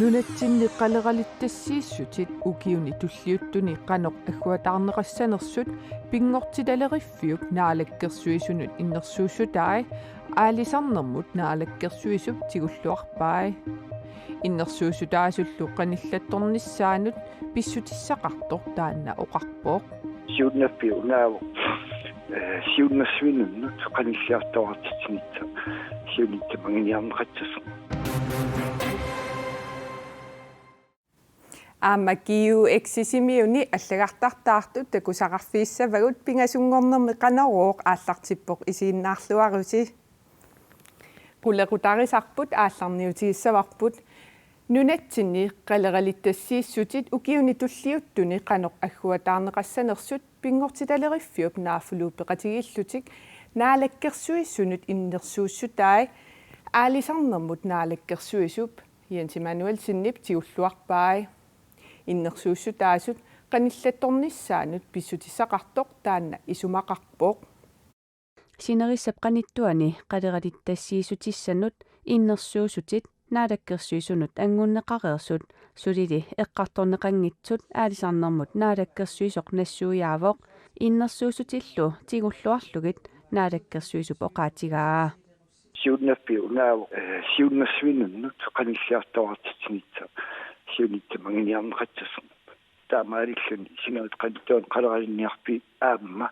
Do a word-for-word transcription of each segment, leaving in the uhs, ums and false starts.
Nunatsinni qaleralittassiissutit ukiuni tulliuttuni qanoq agguataarneqassanersut pinngortitaleriffiup naalakkersuisunut innersuussutai aalisarnermut naalakkersuisup tigulluarpai. Innersuussutaasullu qanillattornissaanut pissutissaqartoq taanna oqarpoq. Siunnarpiaq unaavoq, eh, siunnersuinermut qanilliartuaartitsinissaq siunissaq anguniarneqassasoq. Aamma G U X-isimiuni allagartartaartut takusaqarfiissavagut, pingasunngornermi Qanorooq aallartippoq, isiginnaarluarusi. Qulequtarisarput aallarniutigissavarput. Nunatsinni qaleralittassiissutit ukiuni tulliuttuni qanoq agguataarneqassanersut pinngortitaleriffiup naaffulu peqatigiillutik naalakkersuisunut innersuussutai aalisarnermut naalakkersuisup Jens Emanuelsenip tigulluarpai. Innersuussutaasut qanillattornissaanut pissutissaqartoq taanna isumaqarpoq. Sinerissap qanittuani qaleralittassiissutissanut innersuussutit naalakkersuisunut anngunneqareersut sulili eqqartorneqanngitsut aalisarnermut naalakkersuisoq nassuiaavoq, innersuussutillu tigulluarlugit naalakkersuisup oqaatigaa. Siunnarpiaq unaavoq, eh, siunnersuinermut qanilliartuaartitsinissaq siunissaq anguniarneqassasoq. Taamaalilluni sinerissap qanittuani qaleralinniarfiit aamma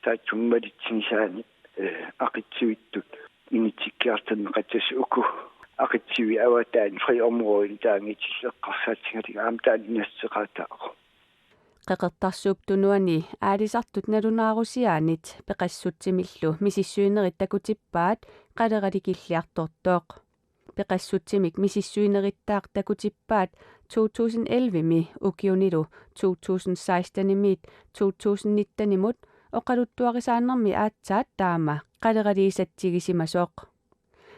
taassuma malitsigisaanik, eh, aqitsivittut initsikkiartorneqassasoq, uku aqitsivit avataani friområdeni taanna itilleqqarsaatsigalugit aamma taanna inasseqaataavoq. Qeqertarsuup Tunuani aalisartut nalunaarusiaanit peqassutsimillu misissuinerit takutippaat qaleralik ikiliartortoq. Peqassutsimik misissuinerittaaq takutippaat to tusind elleve-mi ukiunilu to tusind seksten-imiit to tusind nitten-imut oqaluttuarisaanermi aatsaat taama qaleraliisatsigisimasoq.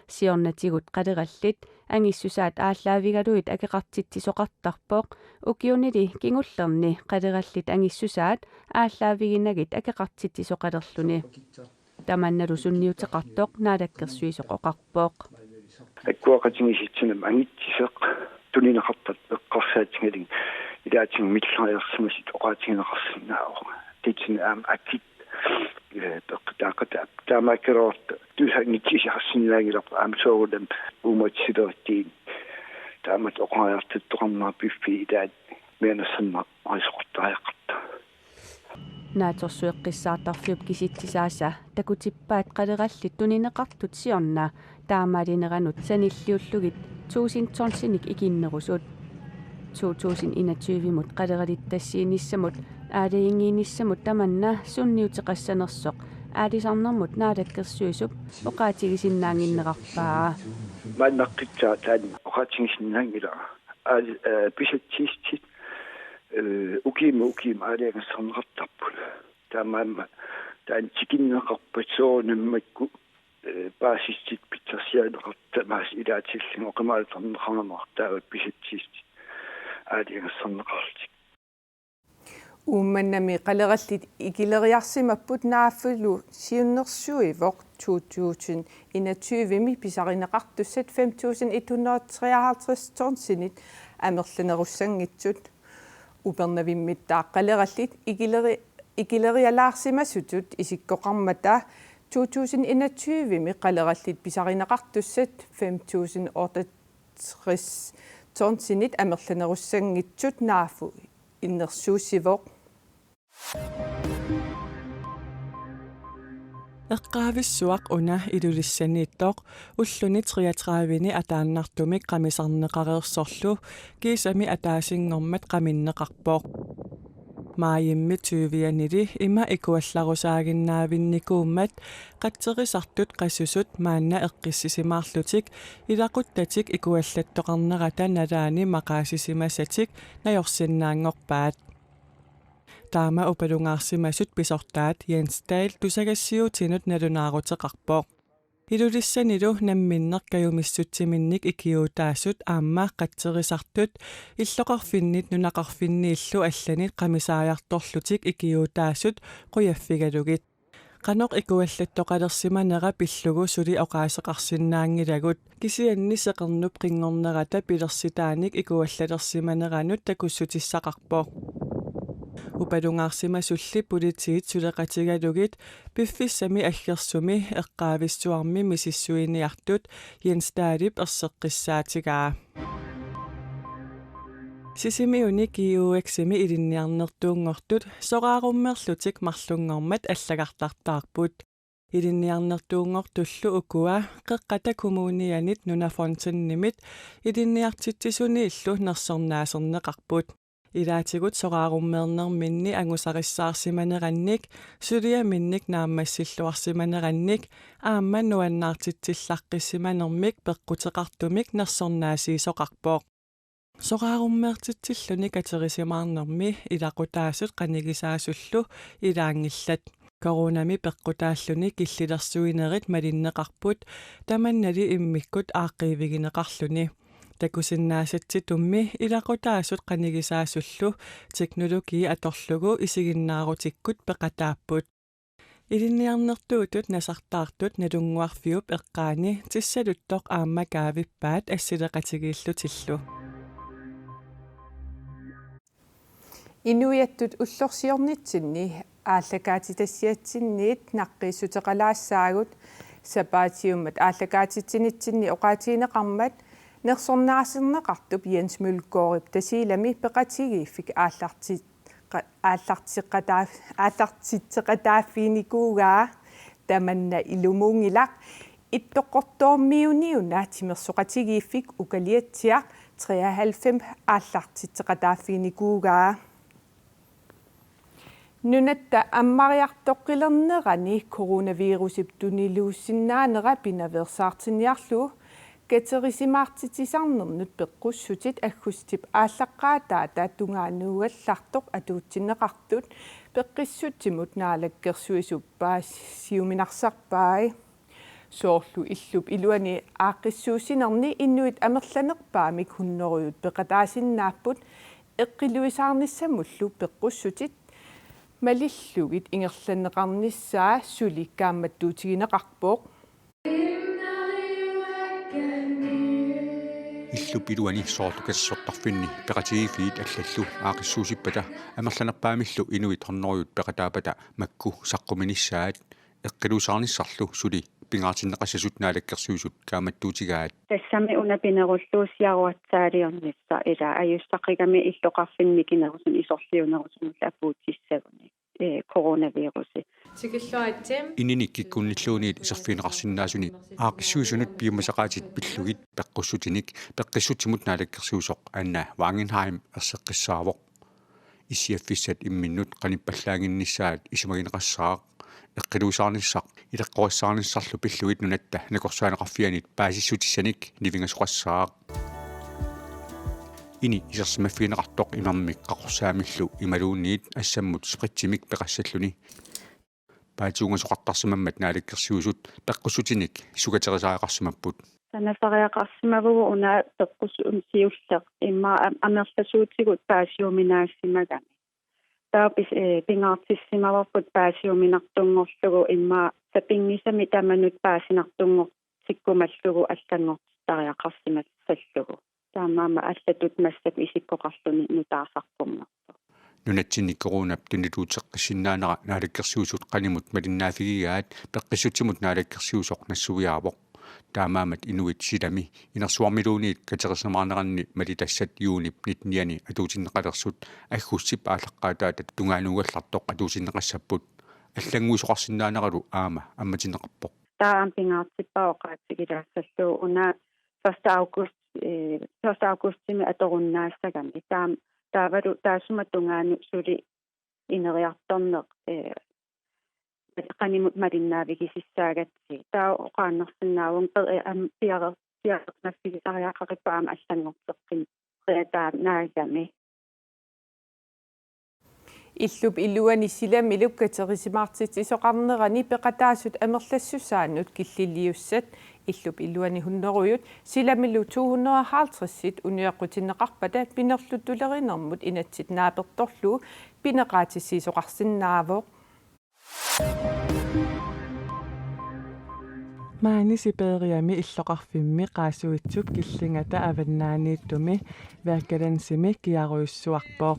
Siornatigut qalerallit angissusaat aallaavigalugit akeqartitsisoqartarpoq, ukiunili kingullerni qalerallit angissusaat aallaaviginagit akeqartitsisoqalerluni. Tamannalu sunniuteqartoq naalakkersuisoq oqarpoq. Agguaqatigiissitsinni angitsiseq tunineqarpat eqqarsaatigalugit ilaatigut milleriarsimasut oqaatigineqarsinnaavoq. Titsin aamma akit, eh, peqqutaaqataap. Taamaakkaluartoq tusanngitsiarsinnaanngilarput aamma soorunami uummatsilerittiit. Taamatut oqariartuttoqarnera piffiit ilaat mianersorneqarisoqartariaqartoq. Naatsorsueqqissaartarfiup kisitsisaasa takutippaat qalerallit tunineqartut siorna taamaalineranut sanilliullugit tusind tonsinik ikinnerusut. To tusind enogtyve-mut qaleralittassiinissamut aalajangiinissamut tamanna sunniuteqassanersoq aalisarnermut naalakkersuisup oqaatigisinnaannginnerarpaa. Maannaqqissaaq taanna oqaatigisinnaanngilara. Aal-, eh, pisatsiissut, eh, ukiumut ukiumut aalajangerneqartarput. Taamaammat taanna tikinneqarpat soorunami makku, eh, paasissutitut pitsaanersoq tamaasa ilaatillugu oqimaalutarneqarmat taava pisatsiissut aalajangerneqarlutik. Uummannami qalerallit ikileriarsimapput naaffulu siunnersuivoq to tusind enogtyve-mi pisarineqartussat fem tusind et hundrede og treoghalvtreds tonsinit amerlanerussanngitsut. Upernavimmittaaq qalerallit ikileri-, ikilerialaarsimasutut isikkoqarmata to tusind enogtyve-mi qalerallit pisarineqartussat fem tusind otteogtres tonsinit amerlanerussanngitsut naaffu innersuussivoq. Eqqaavissuaq una Ilulissaniittoq ulluni treogtredive-ni ataannartumik qamisarneqareersorlu kiisami ataasinngormat qaminneqarpoq. Maajimi tyve-anili ima ikuallarusaaginnaavinnikuummat qatserisartut qasusut maanna eqqissisimaarlutik ilaquttatik ikuallattoqarnerata nalaani maqaasisimasatik najorsinnaanngorpaat. Taama upalungaarsimasut pisortaat Jens Dahl tusagassiuutinut nalunaaruteqarpoq. Ilulissanilu namminneq kajumissutsiminnik ikiuutaasut aamma qatserisartut illoqarfinnit nunaqarfinniillu allanit qamisaajartorlutik ikiuutaasut qujaffigalugit. Qanoq ikuallattoqalersimanera pillugu suli oqaaseqarsinnaanngilagut, kisianni seqernup qinngornerata pilersitaanik ikuallalersimaneranut takussutissaqarpoq. Upalungaarsimasulli politiit suleqatigalugit piffissami aggersumi eqqaavissuarmi misissuiniartut Jens Dahlip erseqqissaatigaa. Sisimiuni G U X-imi ilinniarnertuunngortut soraarummeerlutik marlunngormat allagartartaarput. Ilinniarnertuunngortullu ukua Qeqqata Kommunianit NunaFonden-imit ilinniartitsisuniillu nersornaaserneqarput. Ilaatigut soraarummeernerminni angusarissaarsimanerannik, suliaminnik naammassilluarsimanerannik aamma nuannaartitsillaaqqissimanermik peqquteqartumik nersornaasiisoqarpoq. Soraarummeertitsilluni katerisimaarnermi ilaqutaasut qanigisaasullu ilaanngillat. Coronami peqqutaalluni killilersuinerit malinneqarput, tamannali immikkut aaqqiivigineqarluni. Takusinnaasatsitummi ilaqutaasut qanigisaasullu teknologi atorlugu isiginnaarutikkut peqataapput. Ilinniarnertuutut nasartaartut Nalunnguarfiup eqqaani Tissaluttoq aamma kaavippaat assileqatigiillutillu. Inuiattut ullorsiornitsinni aallakaatitassiatsinniit naqqiissuteqalaassaagut. Sapaatiummat aallakaatitsinitsinni oqaatigineqarmat nersornaaserneqartup Jens Mølgaardip Tasiilami peqatigiiffik aallarti-, qa-, aallartiqataa-, aallartitseqataaffiginikuugaa. Tamanna ilumuunngilaq. Ittoqqortoormiuni una timersoqatigiiffik Ukaliatsiaq treoghalvfems aallartitseqataaffiginikuugaa. Nunatta ammariartoqqilernerani coronavirusip tuniluussinnaanera pinaveersaartinniarlugu katerisimaartitsisarnernut peqqussutit aggustip aallaqqaataata tungaanuugallartoq atuutsinneqartut peqqissutsimut Naalakkersuisut paasiuminarsarpai. Soorlu illup iluani aaqqissuussinerni inuit amerlanerpaamik hunnorujut peqataasinnaapput eqqiluisaarnissamullu peqqussutit malillugit ingerlanneqarnissaa suli kaammattuutigineqarpoq. Illup iluani soorlu katersortarfinni peqatigiiffiit allallu aaqqissuussippata amerlanerpaamillu inuit hunnorujut peqataappata makku saqquminissaat eqqiluisaarnissarlu suli pingaartinneqassasut Naalakkersuisut kaammattuutigaat. Tassami una pinerulluusiaruatsaaliornissaq ila ajussaqigami illoqarfinni mikinerusunik isorliunerusunullu apuutissaguni, ee, coronavirusi. Tikilluaritsi. Ininik kikkunnilluunniit iserfigineqarsinnaasuni aaqqissuisunut piumasaqaatit pillugit peqqussutinik peqqissutsimut Naalakkersuisoq Anna Wangenheim erseqqissaavoq. Issiaffissat imminnut qanippallaannginnissaat isumagineqassaaq eqqiluisaarnissaq ileqqorissaarnissarlu pillugit nunatta nakorsaaneqarfianit paasissutissanik nivingasoqassaaq. Ini isersimaffigineqartoq imermik qaqorsaamillu imaluunniit assammut spritsimik peqassalluni. Paasiugasoqartarsimammat Naalakkersuisut peqqussutinik sukaterisariaqarsimapput. Sanasariaqarsimavugut una peqqussutit siulleq immaqa am-, amerlasuutigut paasiuminaassimagami. Taava pis-, ee, pingaartissimavarput paasiuminartunngorlugu immaqa sapinngisamik tamanut paasinartunngortikkumallugu allanngortittariaqarsimassallugu. Taamaammat allatut massakkut isikkoqarluni nutaarsaqqummersoq. Nunatsinni coronap tuniluuteqqissinnaanera Naalakkersuisut qanimut malinnaaffigigaat peqqissutsimut Naalakkersuisoq nassuiaavoq. Taamaammat inuit silami inersuarmiluunniit katerisimaarneranni malitassat juunip nittenianni atuutinneqalersut aggustip aallaqqaataata tungaanuugallartoq atuutinneqassapput. Allannguisoqarsinnaaneralu aamma ammatinneqarpoq. Taava pingaartippara oqaatigilaassallugu una første august, ee, første augustimi atorunnaassagami. Taam-, taavalu taassuma tungaanut suli ineriartorneq, ee, qanimut malinnaavigisissaagatsigit. Taava oqaannarsinnaavunga per-, ee, am-, piare-, piareernaffigisariaqarippat aamma allanngorteqqin-, qiataanaagami. Illup iluani silamilu katerisimaartitsisoqarnerani peqataasut amerlassusaannut killiliussat illup iluani hunnorujut silamilu to hundrede og halvtredsit unioqqutinneqarpata pinerlutulerinermut inatsit naapertorlugu pineqaatissiisoqarsinnaavoq. Maani Sibiriami illoqarfimmi qaasuitsup killingata avannaaniittumi Verkalansimi kiarujussuarpoq.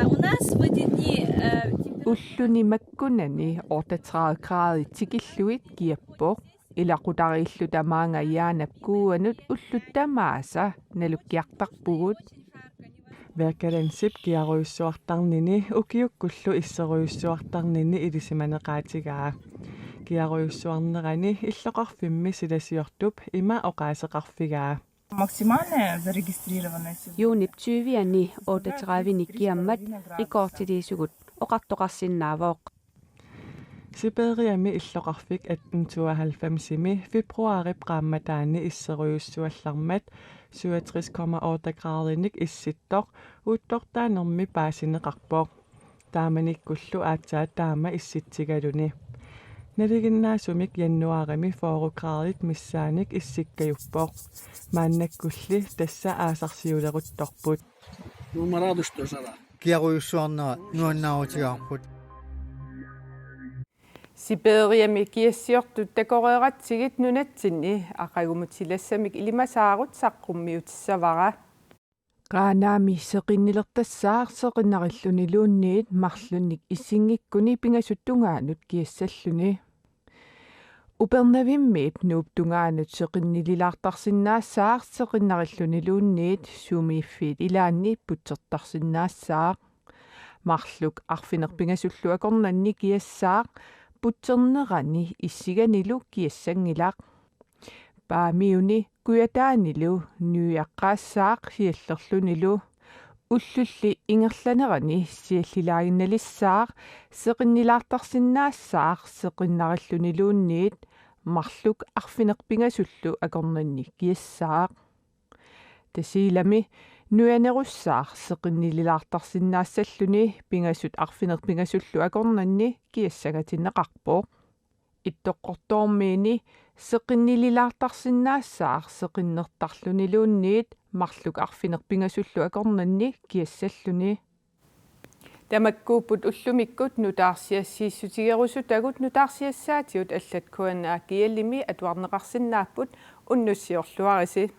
У нас в эти дни э, температура Ulluni makkunani otteogtredive grader tikillugit kiappoq. Ilaqutariilluta maanga Jaanap kuuanut ullut tamaasa nalukkiartarpugut. Verkalansip kiarujussuartarnini ukiukkullu isserujussuartarnini ilisimaneqaatigaa. Kiarujussuarnerani illoqarfimmi silasiortup ima oqaaseqarfigaa. Максимальная зарегистрированная сегодня. Juunip tyve-ani otteogtredive-nik kiammat rekordiliisugut oqartoqarsinnaavoq. Sibiriami illoqarfik atten tooghalvfems-imi februarip qaammataani isserujussuallarmat syvogtres komma otte grader-inik issittoq uuttortaanermi paasineqarpoq. Taamanikkullu aatsaat taama issitsigaluni. Nalinginnaasumik januaarimi fyrre grader-it missaanik issikkajuppoq. Maannakkulli tassa aasarsiuleruttorput. Nummer rado što sada. Kiarujussuarnera nuannaarutigaarput. Sibiriami kiassiortut takoreeratsigit nunatsinni aqagumut silassamik ilimasaarut saqqummiutissavara. Qaanaami seqinnilertassaaq seqinnarilluniluunniit marlunnik issinngikkuni pingasut tungaanut kiassalluni. Upernavimmiip Nuup tungaanut seqinnililaartarsinnaassaaq seqinnarilluniluunniit sumiiffiit ilaanni putsertarsinnaassaaq. Marluk arfineq-pingasullu akornanni kiassaaq, putsernerani issiganilu kiassanngilaq. Paamiuni kujataanilu nuiaqqaassaaq siallerlunilu. Ullulli ingerlanerani siallilaaginnalissaaq seqinnilaartarsinnaassaaq seqinnarilluniluunniit marluk arfineq-pingasullu akornanni kiassaaq. Tasiilami nuianerussaaq seqinnililaartarsinnaassalluni pingasut arfineq-pingasullu akornanni kiassangatinneqarpoq. Ittoqqortoormiini seqinnililaartarsinnaassaaq seqinnertarluniluunniit marluk arfineq-pingasullu akornanni kiassalluni. Tamakkuupput ullumikkut nutaarsiassiissutigerusutagut. Nutaarsiassaatigut allat K N A G L-imi atuarneqarsinnaapput. Unnussiorluarisi.